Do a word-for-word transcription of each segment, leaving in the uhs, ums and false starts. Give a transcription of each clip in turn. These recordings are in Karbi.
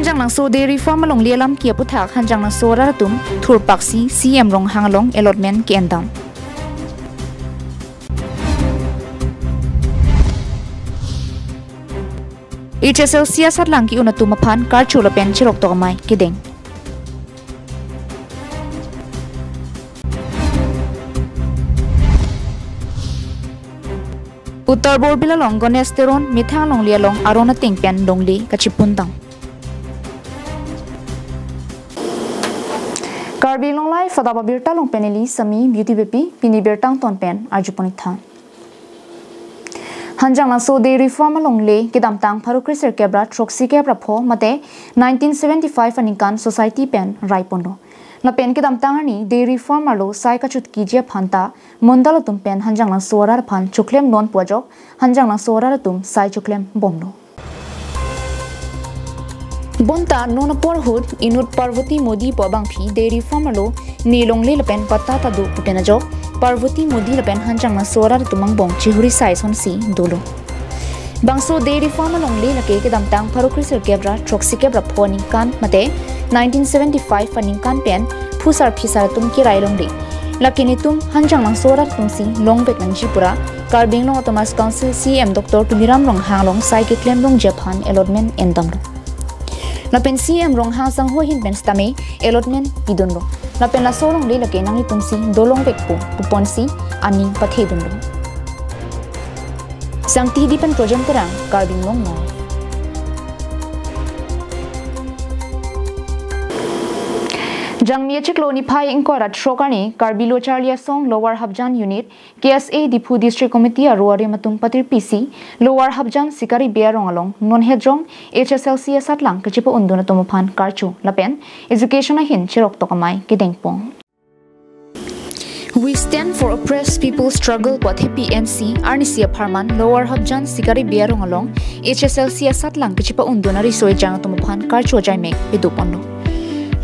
Hanjanglangso Dairy Farm alongle alam ke aputhak Hanjanglangso arat atum thurpaksi C M Ronghang along allotment ke-endam. H S L C asatlang ke-un atum aphan karcho lapen chiroktok amei kedeng. Uttar Borbil along Ganesh Teron methang longle along aron ateng pen longle kachipuntang. Karbi Anglong Live adap abirta along pen neli Sami Beauty Beypi, pini birta angton pen arjupon-ik tha. Hanjanglangso Dairy Farm alongle kedamtang pharo kre sirkep ra throksi kep ra pho mate nineteen seventy-five aningkan society pen raiponlo. Lapen kedamtang arni Dairy Farm arlo sai kachotki ji aphanta mondol atum pen Hanjanglangso arat aphan choklem non pu ajok Hanjanglangso arat atum sai choklem bomlo. Bonta non apor ahut inut Parvati Modi pu abangphi Dairy Farm arlo ne longle lapen patta ta do pu pen ajok Parvati Modi lapen Hanjanglangso arat atum angbong chihuri sai sonsi dolo. Bangso Dairy Farm alongle lake kedamtang pharo kre sirkep ra throksi kep ra pho aningkan mate nineteen seventy-five aningkan pen phusar phisar atum kerai longle. Lake netum Hanjanglangso arat atumsi longvek nangji pura Karbi Anglong Autonomous Council C M Doctor Tuliram Ronghang along sai keklem longji aphan allotment endamlo. Lapen C M Ronghang sangho ahin pen sitame allotment pidunlo. Lapen laso alongle lake nanglitumsi dolongvekpo puponsi aning pathedunlo. Sangti Hidi pen Projem Terang, Karbi Anglong Live. Jangmi achiklo niphai ingkoi ra throk arni Karbi Lo Charli Asong Lower Hapjan Unit K S A Diphu District Committee aro arim atum patirpisi Lower Hapjan Sikari Bey arong along non hejong H S L C asatlang kachipa-undun atum aphan karcho lapen education ahin chiroktok amei kedengpon. We Stand for Oppressed People Struggle pu athepi ensi arnisi apharman Lower Hapjan Sikari Bey arong along H S L C asatlang kachipa-undun ariso ejang atum aphan karcho ajaimek pedoponlo.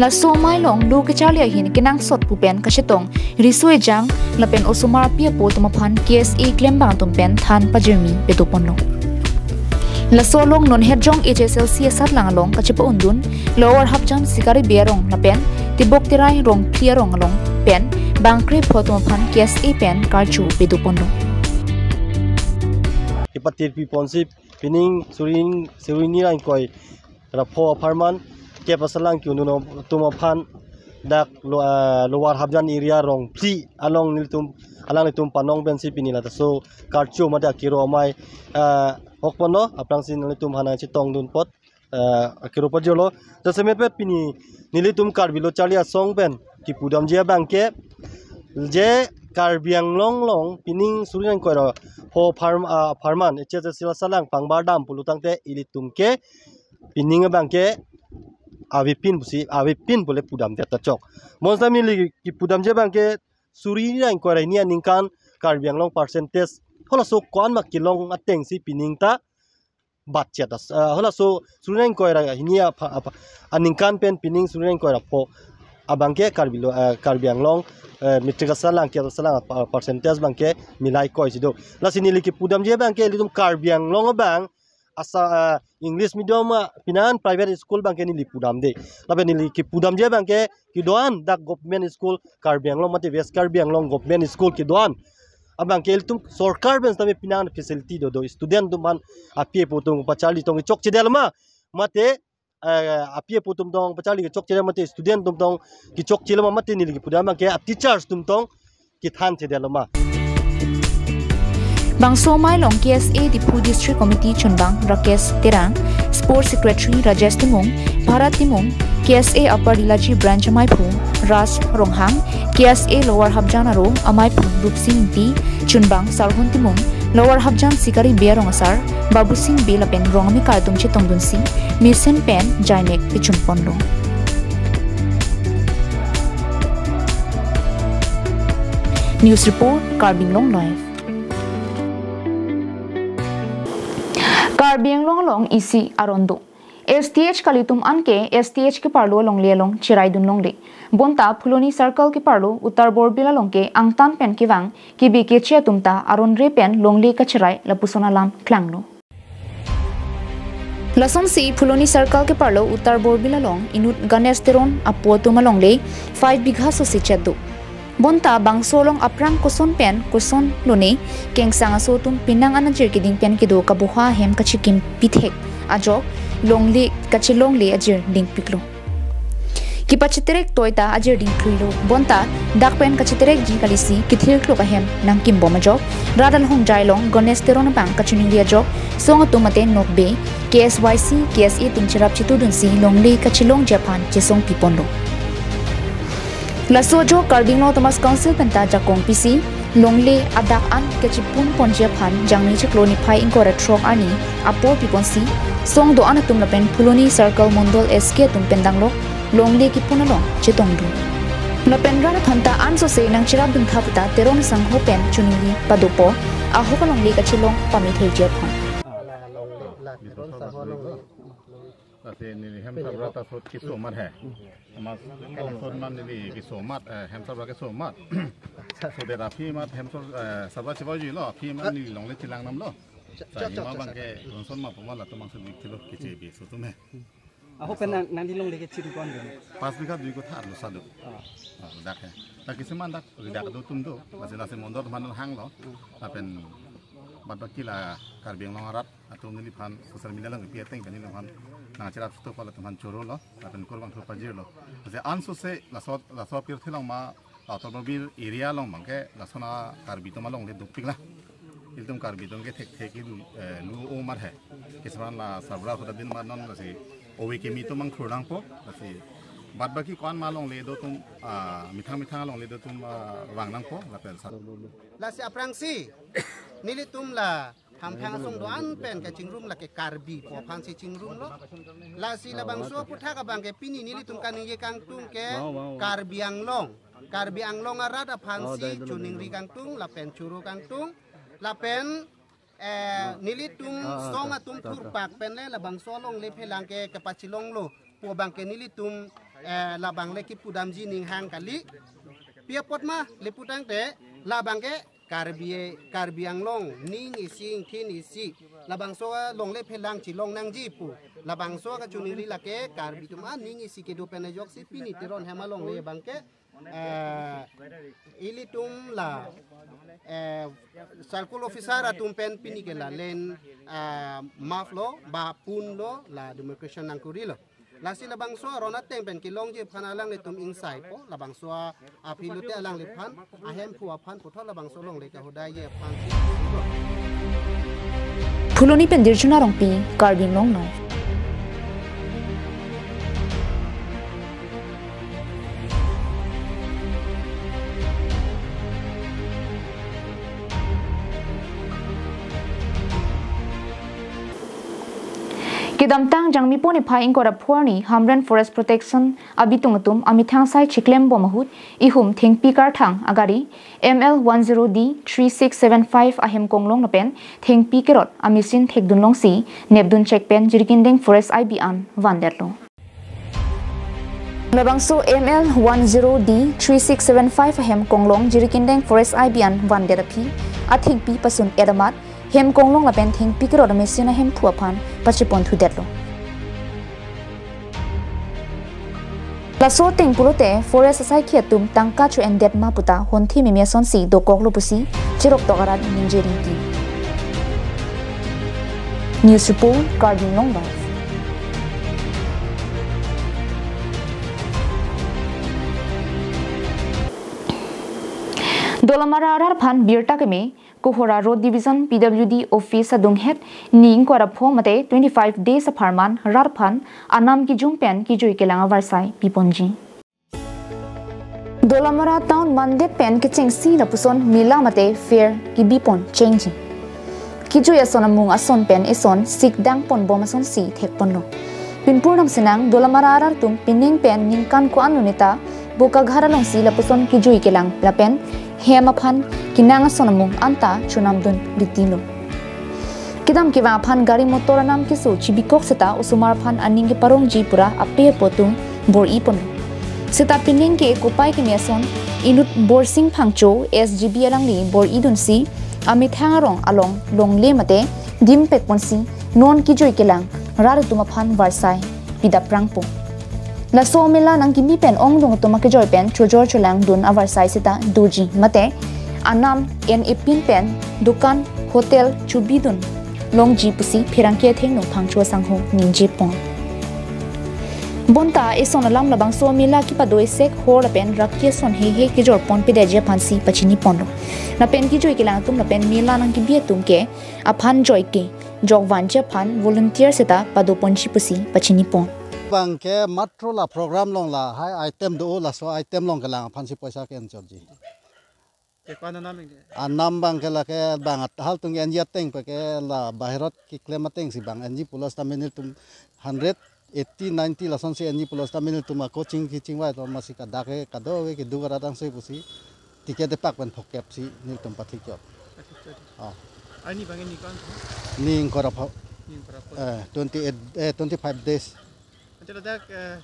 Laso amei along lo kecharli ahin kenangsot pu pen kachetong riso ejang lapen osomar api apo atum aphan K S A klembang atum pen than pajirmi pedoponlo. Laso along non hejong H S L C asatlang along kachipa-undun Lower Hapjan Sikari Bey arong lapen Tibok Terai Rongphli arong along pen bangkre pho atum aphan K S A pen karcho pedoponlo. Kipatir piponsi pining surin surini ra ingkoi ra pho apharman kep asalang ke-undun atum aphan dak lo, ah, Lower Hapjan area Rongphli along nelitum alanglitum panong pensi pini lata so karcho mate akiro amei, ah, hokponlo, aphrangsi nelitum aphan nangchetongdun apot, ah, akiro pajirlo. Jasemet pet pini nelitum Karbi Lo Charli Asong pen kipudamji abangke je Karbi Anglong along pining surin ingkoi ra pho apharm-, ah, apharman H S L C asatlang pangbardam pulo tangte ilitum ke pining abangke avepin pusi, avepin pule pudamdet ta chok. Bonsitame neli kipudamji abangke surini ra ingkoi ra hini aningkan Karbi Anglong percentage halaso ko-an ma kelong atengsi pining ta batchet as, ah, halaso surini ra ingkoi ra hini apha, apha, aningkan pen pining surini ra ingkoi ra pho abangke Karbi Lo, ah, Karbi Anglong, eh, matric asatlang, kep asatlang, ah, percentage abangke milai koisi do. Lasi neli kipudamji abangke ilitum Karbi Anglong abang asa, ah, English medium, ah, pinan private school abangke neli pudamde. Lapen neli kipudamji abangke kedo-an dak government school Karbi Anglong mate West Karbi Anglong government school kedo-an abangke ilitum sorkar pen sitame pinan facility dodo, student atum aphan api apo atum pacharli tong kechokchedetlo ma mate, eh, api apo atum tong pacharli kechokchedetlo mate student atum tong kechokchelo ma mate neli kipudam abangke a teachers atum tong kethanthedetlo ma. Bangso amei along K S A Diphu District Committee chunbang Rakesh Terang, Sports Secretary Rajesh Timung, Bharat Timung, K S A Upper Dilaji Branch amaiphu Raj Ronghang, K S A Lower Hapjan aro amaiphu Rupsing Ingti, chunbang Sarhon Timung, Lower Hapjan Sikari Bey arong asar Babusing Bey lapen rong amekar atum chetongdunsi mesen pen jaimek pechunponlo. News report, Karbi Anglong Live. Karbi Anglong along isi aron do. S T H kalitum anke S T H keparlo alongle along cheraidun longle. Bonta Phuloni Circle keparlo Uttar Borbil along ke angtan pen kevang kebi keche atum ta aron re pen longle kacherai lapuson alam klanglo. Lasonsi Phuloni Circle keparlo Uttar Borbil along inut Ganesh Teron apo atum alongle five bigha sose chet do. Bonta bangso along aphrang koson pen koson lone kengsang aso atum penang an ajir keding pen kedo kabuha ahem kachikim pithek ajok longle kachelongle ajir dingpiklo. Kepachiterek toita ajir dingkluilo. Bonta dak pen kachiterekji kalisi kethirklok ahem nangkimbom ajok rat alhongjai along Ganesh Teron abang kachiningri ajok song atum mate nokbe K S Y C, K S A atum cherap chetudunsi longle kachelongji aphan chesong piponlo. Laso ajok Karbi Anglong Autonomous Council penta jakong pisi longle adak an kachipun ponji aphan Jangmi chiklo niphai ingkoi ra throk arni apor piponsi song do-an atum lapen Phuloni Circle Mondol S K atum pen danglok longle kipun along chetongdun. Lapen rat aphanta ansose nangcherapdun tha puta Teron sangho pen chiningri padopo ahok alongle kachelong pame theiji aphan. Lasi neli hem sabra ta sot keso amat he. Mas tong sot man neli keso amat, eh, hem sabra keso amat. So de rapi mat hem sot, eh, sabra chebauji lo, api mat neli longle chelang nam lo. Sa ima bang ke ronson ma poma latum bang sot dik thilo keche bi so atum he. Ahok pen nang, nangli longle kechiri kon dun? Pas bigha dui ko thar lo sadu. Ah. Ah, dak he. Dak kisiman dak, dak do atum do. Lasi lasi mondol man hanglo. Lapen bad baki la Karbi Anglong arat atum neliphan social media along pi ateng kan neliphan nangcherap chuto pala atum aphan choro lo, lapen kurvangthu pajirlo. Lasi ansose laso, laso apirthe along ma Uttar Borbil area along bang ke lason a Karbi atum alongle dopik la. Ilitum Karbi atum ke thekthek ilu, eh, lu o amat he. Kisiman la sabra huda bin ma non lasi ove kimi atum bang thur nangpo, lasi bad baki ko-an ma alongle do atum, ah, methang methang alongle do atum, ah, vang nangpo, lapen sa. Lasi aphrangsi nelitum la hamphang asong do-an pen kachingrum lake Karbi pu aphansi chingrumlo. Lasi labangso aphuthak abang ke pini nelitum kaningje kangtung ke Karbi Anglong. Karbi Anglong arat aphansi chiningri kangtung lapen choro kangtung. Lapen, eh, nelitum song atum thurpak pen le labangso alongle phelang ke kepachelonglo pu abang ke nelitum, eh, labang le kipudamji ning hang kali. Pi apot ma le putangte labang ke Karbi, Karbi Anglong ning isi ingthin isi labangso alongle phelang chelong nangji pu labangso kachiningri lake Karbi atum aning isi kedo pen ajoksi pini Teron hem alongle abang ke, eh, ilitum la, eh, circle officer atum pen pini ke la len, eh, maf lo ba pun lo la demarcation nangkuri lo. Lasi labangso aron ateng pen kelongji aphan alanglitum ingsai po, labangso a-, aphi lote alangliphan ahemphu aphan puthot labangso alongle kahodaiji aphan. Phuloni pen Dirjuna Rongpi, Karbi Anglong Live. Kedamtang Jangmi pon niphai ingkoi ra pho arni Hamren Forest Protection abitung atum amethang asai chiklem bom ahut ihum thengpi karthang agari M L one zero D three six seven five ahem konglong lapen thengpi kerot amachine thekdun longsi nepdun chek pen Jirikindeng Forest I B an vandetlo. Labangso M L one zero D three six seven five ahem konglong Jirikindeng Forest I B an vandet aphi athengpi pasun-et amat hem konglong lapen thengpi kerot amachine ahemphu aphan pachiponthudetlo. Laso ateng pulote Forest asaikhi atum tangka cho-endet ma puta honthi mimi asonsi dokoklo pusi cheroktok arat ningje rinti. News report, Karbi Anglong Live. Dolamara arat aphan birta keme, Kohora Road Division P W D Office adunghet ni ingkoi ra pho mate twenty-five days apharman rat aphan anam kijum pen kijui kelang avarsai piponji. Dolamara town mandet pen kechengsi lapuson mela mate fair kibipon chengji. Kijui ason amung ason pen eson sikdang ponbom asonsi thekponlo. Pinpur nam senang Dolamara arat atum pining pen ningkan ko-an lo neta Bokaghar alongsi lapuson kijui kelang lapen hem aphan kenang ason amung anta chonamdun ritilo. Kedam kevang aphan gari motor anam keso chibikok seta osomar aphan aning keparongji pura ape apo atum bor-iponlo. Seta pining ke kopai keme ason inut Borsing Phangcho S G B alangli bor-idunsi amethang arong along longle mate dimpekponsi non kijui kelang rat atum aphan varsai pidap prangpo. Laso mela nangkimi pen ongdung atum akejoi pen chojor cholangdun avarsai seta doji mate anam en epin pen dukan hotel chubidun longji pusi pherangke athengno Phangcho asangho ningjepon. Bonta eson alam labangso mela kipado esek hor lapen rap ke ason heihei kejorpon pedaji aphansi pachiniponlo. Lapen kejoi kelang atum lapen mela nangkebi atum ke aphan joike jokvanji aphan volunteer seta padoponji pusi pachinipon. Bangke matro la program along lahai item do, laso item along kelang aphansi poisa ke-enchotji. Ke ko-an anam ke? Anam bangke lake bang at-, hal tung enji ateng pake la bahirot keklem atengsi bang enji pulo seta nelitum hundred eighty, ninety lasonsi enji pulo seta nelitum a-coaching kechingvai atum amatsi kadak ke kadokave keduk arat angse pusi ticket epak pen phokep si nelitum pathikjot. Pathikjot. Oh. Arni bang ni ko-an? Ni ingkoi ra pho. Ni ingkoi ra pho. Eh, twenty-eight, eh, twenty-five days. Anchot ladak, eh,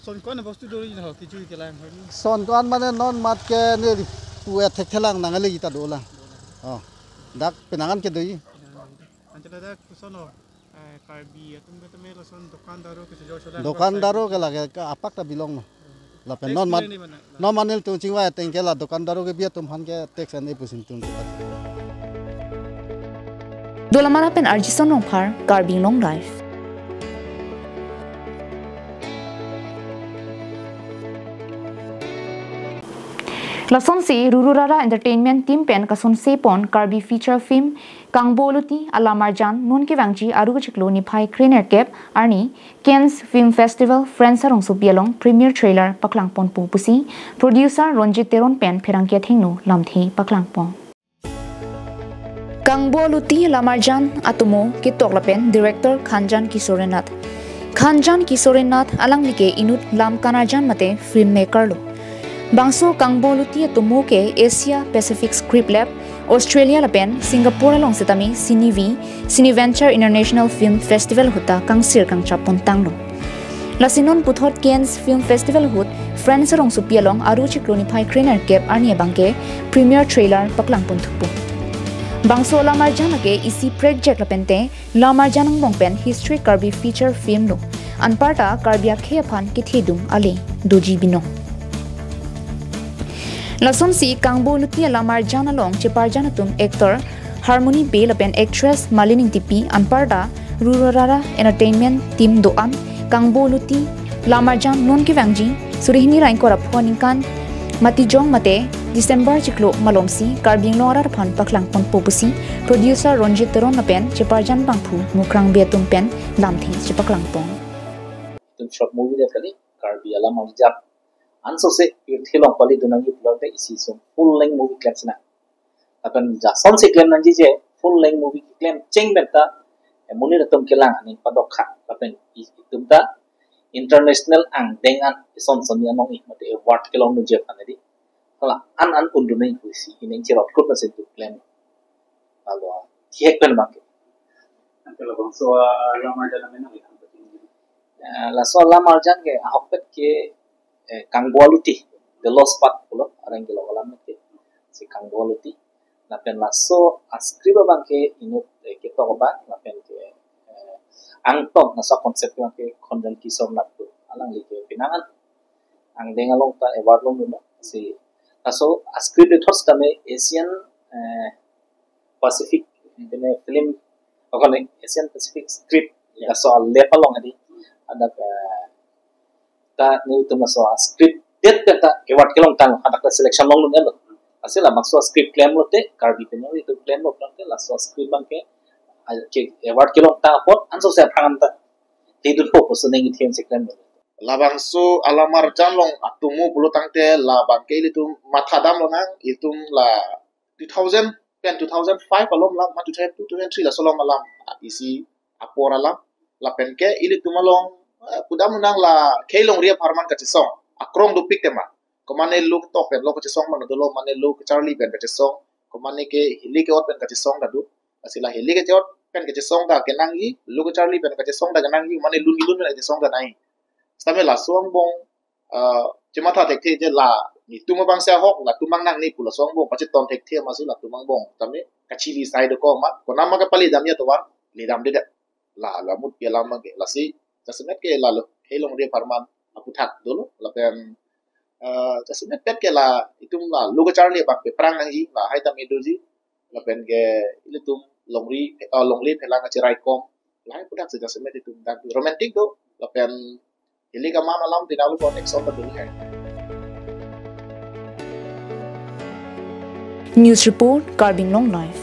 son ko-an abostu do ri ho kejoi kelang arni? Son ko-an mane non mat ke neli pu-et thekthelang nang ale kita dolang. Dolang. Oh. Dak penang-an ke doji. Penang-an ke doji. Anchot ladak koson ho, eh, Karbi atum ke tame lason dukan daru kechojor cholangdun. Dukan daru ke lake ke apak ta bilong no. Lapen non mat, non mane nelitum chingvai ateng ke la dukan daru kebi atum aphan ke tax an-e pusi nelitum chepat. Dolamara pen Arjison Rongphar, Karbi Anglong Live. Lasonsi Ruru Rara Entertainment Team pen kasonsepon Karbi feature film Kangbo Aluti Alamarjan non kevangji aru chiklo niphai krenerkep arni Cannes Film Festival France arongsopi along premiere trailer paklangponpo pusi producer Ronjit Teron pen pherangke athengno lamthe paklangpon. Kangbo Aluti Alamarjan atomo ketok lapen director Khanjan Kishore Nath. Khanjan Kishore Nath alangli ke inut lam kanarjan mate filmmaker lo. Bangso Kangbo Aluti atomo ke Asia Pacific Script Lab, Australia lapen Singapore along setame Cinevi, Cineventure International Film Festival ahut ta kangsir kangchapon tanglo. Lasi non puthot Cannes Film Festival ahut France arongsopi along aru chiklo niphai krenerkep arni abangke premiere trailer paklangpon thupo. Bangso Alamarjan ake isi prekjak lapente Alamarjan angbong pen history Karbi feature film lo. Anparta Karbi akhei aphan kethedung ale doji binong. Lasonsi Kangbo Aluti Alamarjan along cheparjan atum actor Harmony Bey lapen actress Malin Ingtipi anparta Ruru Rara Entertainment Team do-an Kangbo Aluti Alamarjan non kevangji suri hini ra ingkoi ra pho aningkan Matijong mate December chiklo malomsi Karbi Anglong arat aphan paklangponpo pusi producer Ronjit Teron lapen cheparjan bangphu Mukrang Bey atum pen lamthe chepaklangpon. Itum short movie det kali, Karbi Alamarjan. Ansose pirthe along palidun nangji pulote isi sum full length movie klem sinang. Lapen jasonsi klem nangji je full length movie klem cheng pen ta, eh, monit atum kelang aning padokha. Lapen i-, itum ta international angdeng an ison son anong ik mate award kelongdunji aphan edi. Hala an an undun nang pusi ining cherot kut na sentu klem. Lalu, ah, thihek pen bangke. Anke labangso, ah, Alamarjan amen nang ikan penting. Ah, laso Alamarjan ke ahokpet ke, eh, Kangbo Aluti, The Lost Path pulo, areng kelok alam ke. Si Kangbo Aluti. Lapen laso a-script abangke inut, eh, ketok abang, lapen ke, eh, angtong laso concept abangke Khanjan Kishore Nath pu. Alangli ke penang an angdeng along ta award longdunlo. Si laso a-script ethos tame Asian, eh, Pacific, ini film, oh, kali, Asian Pacific Script, ya, laso a-lab along edi. Ada ke, ta nelitum laso a-script det pen ta award kelongtang, ada ke selection longdunlo. Lasi labangso a-script klem lote, Karbi pen nelitum klemlo pulote, laso a-script abangke, ah, ke award kelongtang apot, ansose aphrang ta thedunpo pusi ning ithim si klemlo. Labangso Alamarjan along atomo pulo tangte labangke ilitum mathadam lonang, ilitum la two thousand pen two thousand five along alam, ma two thousand two, two thousand three laso along alam, ah, isi apor alam, lapen ke ilitum along, eh, pudam nang la khei longri apharman kachesong, akrong dopik tema. Komane lo ketok pen lo kachesong mana dolo, mane lo kacharli pen kachesong, komane ke hili ke-ot pen kachesong ta do. Lasi la hili ke-ot pen kachesong ta kenangji, lo kacharli pen kachesong ta kenangji, mane lun kelun pen kachesong ta nai. Setame laso angbong, ah, chematha thekthe je la, nelitum abangsi ahok, latum abang nangne pu laso angbong pacheton thekthe amatsi latum angbong tame kachili sai dokok ma, konat ma kapalidamji atovar, lidamdedet. la, la mut ke lam ke lasi jasemet ke la lo, he longri apharman aputhak dolo, lapen, eh, jasemet pet ke la itum la lo kacharli abang pe prang nangji, lahai tame doji, lapen ke ilitum longri, eh, longle phelang kachirai kom, lahai aputhak si jasemet itum dak romantic do, lapen ili kaman alam tinalo connection ta dulu hai. News report, Karbi Anglong Live.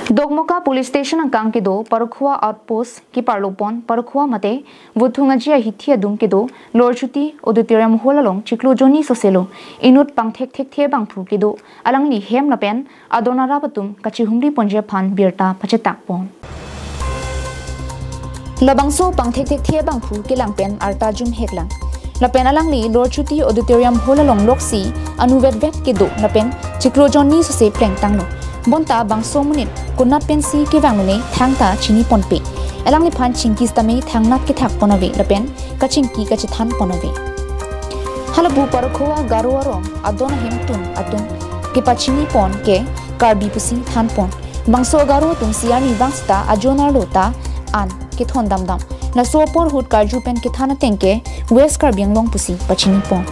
Dokmoka Police Station angkang kedo Parokhowa Outpost keparlopon Parokhowa mate Vothung Aji ahithi adung kedo Lorchuti Auditorium Hall along chiklo jonni soselo inut pangthekthekthe abangphu kedo alangli hem lapen adon arap atum kachihumri ponji aphan birta pachetakpon. Labangso pangthekthekthe abangphu kelang pen arta jumheklang. Lapen alangli Lorchuti Auditorium Hall along loksi anu vetvet kedo lapen chiklo jonni sose plengtanglo. Bonta bangso amonit konat pensi kevang lone thangta chiniponpe. Alangliphan chingki sitame thangnat kethakpon ave lapen kachingki kachethanpon ave. Halapu Parokhowa Garo arong adon ahemtun atum kepachinipon ke Karbi pusi thanpon. Bangso Garo atum si arnivang seta ajon arlo ta an kethondamdam. Laso apor ahut karju pen kethan ateng ke West Karbi Anglong pusi pachinipon.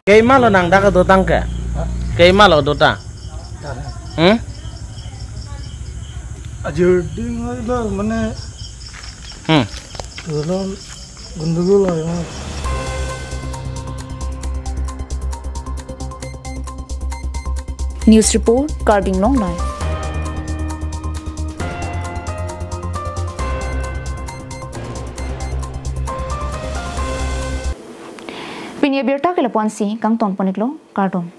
Keima lo nang dak dotang ke? Hah? Keima lo dota? Dah. Hmm? Ajur ding lo mane. Hmm. Dalam gundugul lo ya. News report, Karbi Anglong Live. Pini abirta ke lapu-ansi kangtonpon-iklo, kardom.